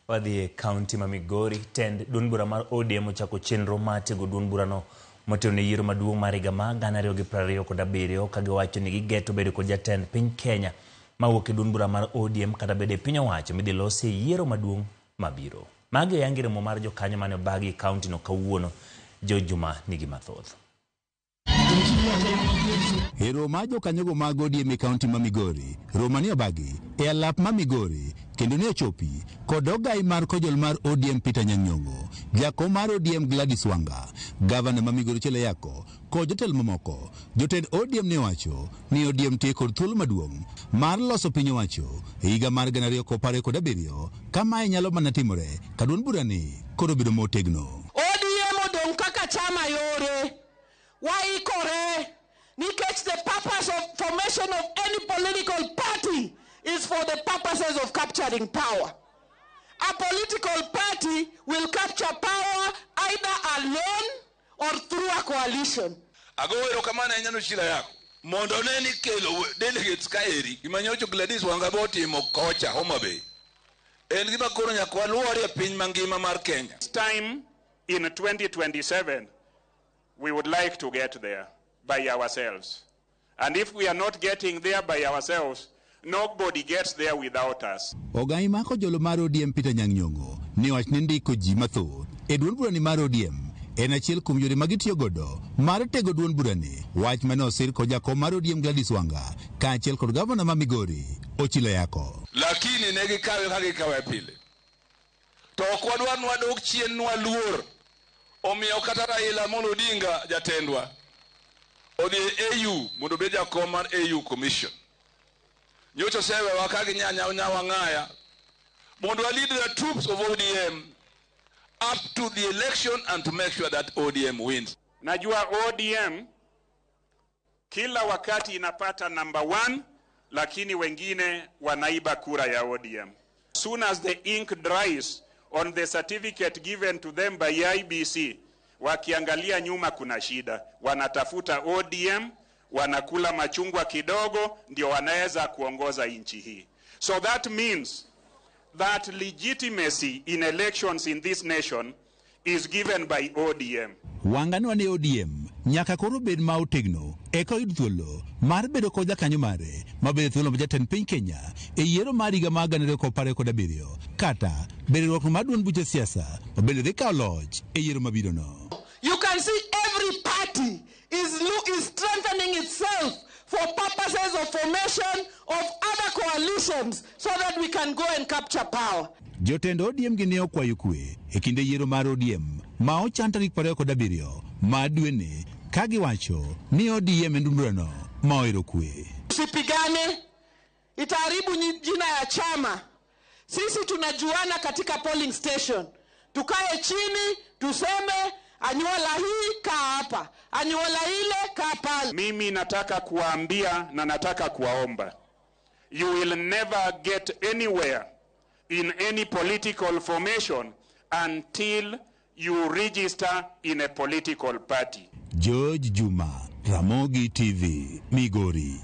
Wadhi e kaunti ma Migori, tend duond bura mar ODM ochako chenro mar tiego duond burano motelo ne yiero maduong' mar higa mar 2027 ka giwacho ni gigeto bedo kod jatend piny Kenya mawuok e duond bura mar ODM kata bedo e piny owacho midhi losie yiero maduong' mabiro. Magi oyangi e romo mar jokanyo mane obagi e kaunti no kawuono. George Juma nigi mathoth. E romo mar jokanyogo mag ODM e kaunti ma Migori, romo ni obagi e alap ma Migori kendo ne ochopi kod ogai mar kojol mar ODM Peter Anyang' Nyong'o, jakom mar ODM Gladys Wanga, gavana ma Migori Ochilo Ayacko kod jotelo mamoko. Jotend ODM ne owacho ni ODM tie kod thuolo maduong' mar loso piny owacho e higa mar 2027 ka mae nyalo mana timore ka duond burani koro obedo motegno. ODM odong' kaka chama yore. Waikore nikech the purpose of formation of any political party is for the purposes of capturing power. A political party will capture power either alone or through a coalition. Ago erokamano ahinya ne Ochilo Ayacko mondo ne ni kelo delegates kaeri gima nyocha Gladys Wanga bo otimo kocha Homa Bay en gima koro nyaka waluor e piny mangima mar Kenya. Time in 2027 we would like to get there by ourselves. And if we are not getting there by ourselves, nobody gets there without us. Ogai mar kojolo mar ODM Peter Anyang' Nyong'o ne owach ni ndiko ji mathoth e duond burani mar ODM en achiel kuom yore ma gitiyo godo mar tego duond burani. Wach mane osir kod jakom mar ODM Gladys Wanga kaachiel kod gavana ma Migori Ochilo Ayacko. Lakini ne gikawe kaka gikawe pile. To ok wadwar ni wadog chien nwaluor. Omiyo kata Raila Amolo Odinga jatendwa odhi e AU mondo obed jakom mar AU Commission. Nyocha osewewa ka ginyanya wang'aya mondo wa lead the troops of ODM up to the election and to make sure that ODM wins. Najua ODM kila wakati inapata number one, lakini wengine wanaiba kura ya ODM. Soon as the ink dries on the certificate given to them by IEBC, wakiangalia nyuma kuna shida, wanatafuta ODM, wanakula machungwa kidogo, ndio wanaweza kuongoza nchi hii. So that means that legitimacy in elections in this nation is given by ODM. Wanga ni ODM nyaka koro bed ma otegno eka oyud thuolo mar bedo kod jakanyo mare mabedo thuolo ma jatend piny Kenya e yiero mar higa mar 2027 kata bedo riwruok mar duond buche siasa ma bende dhi kawo loch e yiero mabiro no. You can see every party is strengthening itself for purposes of formation of other coalitions so that we can go and capture power. Jotend ODM gi ne okwayo kwe e kinde yiero mar ODM ma ochan tarik 27 mar dweni ka giwacho ni ODM en duond burano ma ohero kwe. Tusipigane, itaharibu jina ya chama. Sisi tunajuana katika polling station. Tukae chini tuseme anyuola hii kaa hapa, anyuola ile kaa pale. Mimi nataka kuwaambia na nataka kuwaomba, you will never get anywhere in any political formation until you register in a political party. George Juma, Ramogi TV, Migori.